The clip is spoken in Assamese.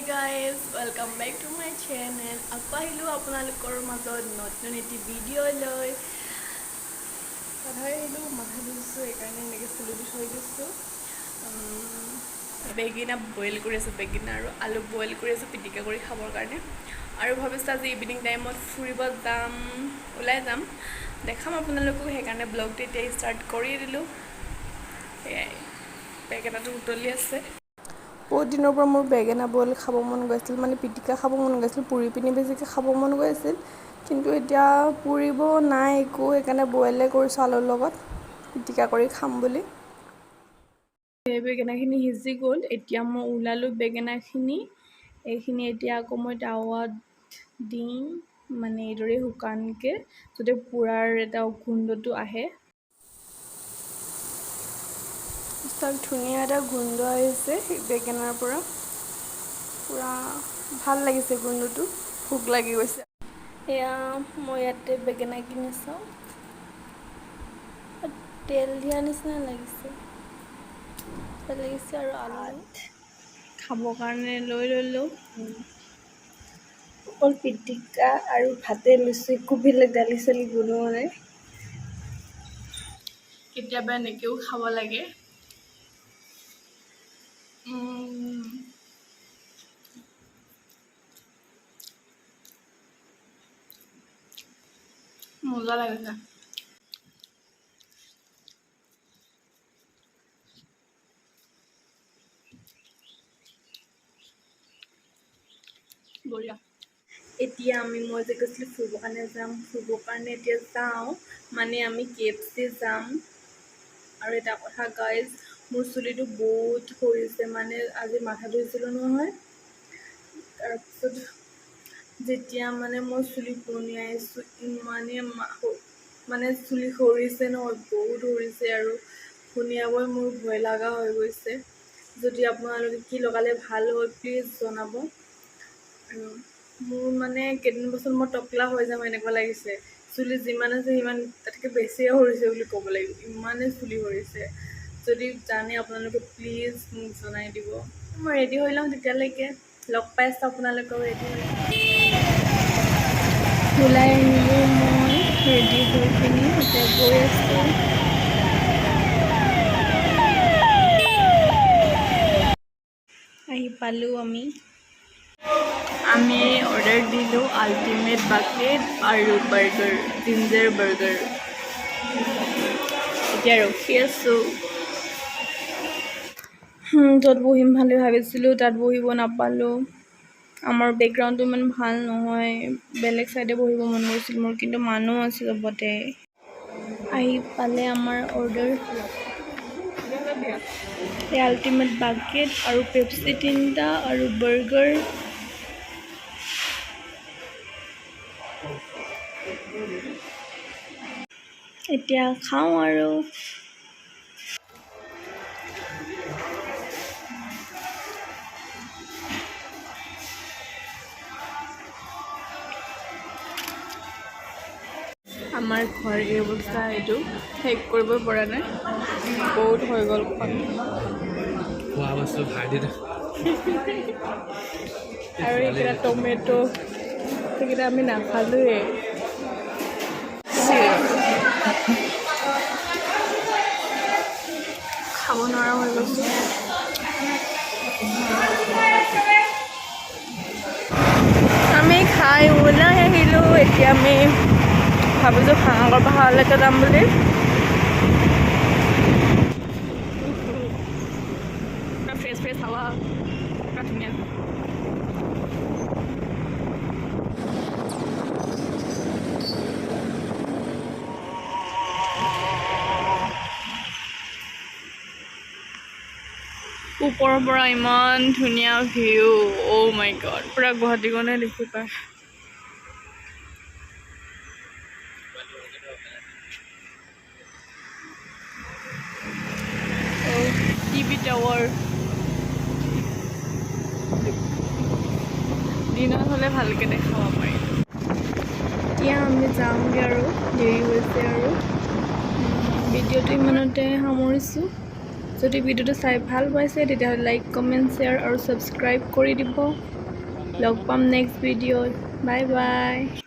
Guys, welcome back to my channel. আকৌ আহিলোঁ আপোনালোকৰ মাজত নতুন এটি ভিডিঅ' লৈ। পথাৰ আহিলোঁ, মাথা ধুইছোঁ, সেইকাৰণে এনেকৈ চুলি থৈ দিছোঁ। বেঙেনা বইল কৰি আছোঁ, বেঙেনা আৰু আলু বইল কৰি আছোঁ পিটিকা কৰি খাবৰ কাৰণে। আৰু ভাবিছোঁ আজি ইভিনিং টাইমত ফুৰিব যাম, ওলাই যাম, দেখাম আপোনালোকক। সেইকাৰণে ব্লগটো এতিয়া ষ্টাৰ্ট কৰি দিলোঁ। সেয়াই, বেঙেনাটো উতলি আছে। বহুত দিনৰ পৰা মোৰ বেঙেনা বইল খাব মন গৈছিল, মানে পিটিকা খাব মন গৈছিল, পুৰি পিনি বেছিকৈ খাব মন গৈছিল। কিন্তু এতিয়া পুৰিব নাই একো, সেইকাৰণে বইলে কৰিছোঁ আলুৰ লগত পিটিকা কৰি খাম বুলি। বেঙেনাখিনি সিজি গ'ল। এতিয়া মই ওলালোঁ বেঙেনাখিনি। এইখিনি এতিয়া আকৌ মই টাৱাত দিম, মানে এইদৰে শুকানকৈ, যাতে পোৰাৰ এটা গোন্ধটো আহে। তাক ধুনীয়া এটা গোন্ধ আহিছে বেঙেনাৰ পৰা, পূৰা ভাল লাগিছে গোন্ধটো, ভোক লাগি গৈছে। এয়া মই ইয়াতে বেঙেনা কিনি চাওঁ, তেল দিয়া নিচিনা লাগিছে, ভাল লাগিছে। আৰু আলু খাবৰ কাৰণে লৈ ল'লোঁ। অকল পিটিকা আৰু ভাতে লৈছোঁ, একো বেলেগ দালি চালি বনোৱা নাই। কেতিয়াবা এনেকৈও খাব লাগে। মজা লাগিছে। বঢ়িয়া। এতিয়া আমি, মই যে কৈছিলোঁ ফুৰিবৰ কাৰণে যাম, ফুৰিবৰ কাৰণে এতিয়া যাওঁ, মানে আমি কেএফচি যাম। আৰু এটা কথা গাইজ, মোৰ চুলিটো বহুত সৰিছে। মানে আজি মাথা ধুইছিলোঁ নহয়, তাৰপিছত যেতিয়া মানে মই চুলি ফণিয়াইছোঁ, ইমানেই মানে চুলি সৰিছে নহয়, বহুত সৰিছে আৰু ফণিয়াবই মোৰ ভয় লগা হৈ গৈছে। যদি আপোনালোকে কি লগালে ভাল হয়, প্লিজ জনাব। আৰু মোৰ মানে কেইদিন পাছত মই টকলা হৈ যাম এনেকুৱা লাগিছে। চুলি যিমান আছে সিমান, তাতকৈ বেছিয়ে সৰিছে বুলি ক'ব লাগিব, ইমানেই চুলি সৰিছে। যদি জানে আপোনালোকে, প্লিজ মোক জনাই দিব। মই ৰেডি হৈ লওঁ, তেতিয়ালৈকে লগ পাই আছোঁ আপোনালোকক ৰেডি হৈ। ওলাই আহিলোঁ মই ৰেডি হৈ পিনি, এতিয়া গৈ আছোঁ। আহি পালোঁ আমি। আমি অৰ্ডাৰ দিলোঁ আল্টিমেট বাকেট আৰু বাৰ্গাৰ, জিঞ্জাৰ বাৰ্গাৰ। এতিয়া ৰখি আছোঁ। য'ত বহিম বুলি ভাবিছিলোঁ তাত বহিব নাপালোঁ। আমাৰ বেকগ্ৰাউণ্ডটো ইমান ভাল নহয়, বেলেগ চাইডে বহিব মন গৈছিল মোৰ, কিন্তু মানুহ আছে চবতে। আহি পালে আমাৰ অৰ্ডাৰ। এই আল্টিমেট বাকেট আৰু পেপচি তিনিটা আৰু বাৰ্গাৰ। এতিয়া খাওঁ আৰু। আমাৰ ঘৰ এই অৱস্থা, এইটো শেষ কৰিব পৰা নাই, বহুত হৈ গ'ল খোৱা। খোৱা বস্তু ভাৰ দি। আৰু এইকেইটা টমেট', সেইকেইটা আমি নাখালোৱে। খাব নোৱাৰা হৈ গৈছোঁ। আমি খাই ওলাই আহিলোঁ। এতিয়া আমি ভাবিছোঁ ভাঙাগড় পাহাৰলৈকে যাম বুলি। ফ্ৰেছ ফ্ৰেছ হাৱা, পুৰা ধুনীয়া। ওপৰৰ পৰা ইমান ধুনীয়া ভিউ, অ' মাই গড, পুৰা গুৱাহাটীখনে দেখি পায়। টিভি টাৱাৰ, দিনত হ'লে ভালকৈ দেখাব পাৰিম। এতিয়া আমি যাওঁগৈ আৰু, দেৰি হৈছে। আৰু ভিডিঅ'টো ইমানতে সামৰিছোঁ। যদি ভিডিঅ'টো চাই ভাল পাইছে, তেতিয়াহ'লে লাইক, কমেণ্ট, শ্বেয়াৰ আৰু ছাবস্ক্ৰাইব কৰি দিব। লগ পাম নেক্সট ভিডিঅ'ত। Bye bye.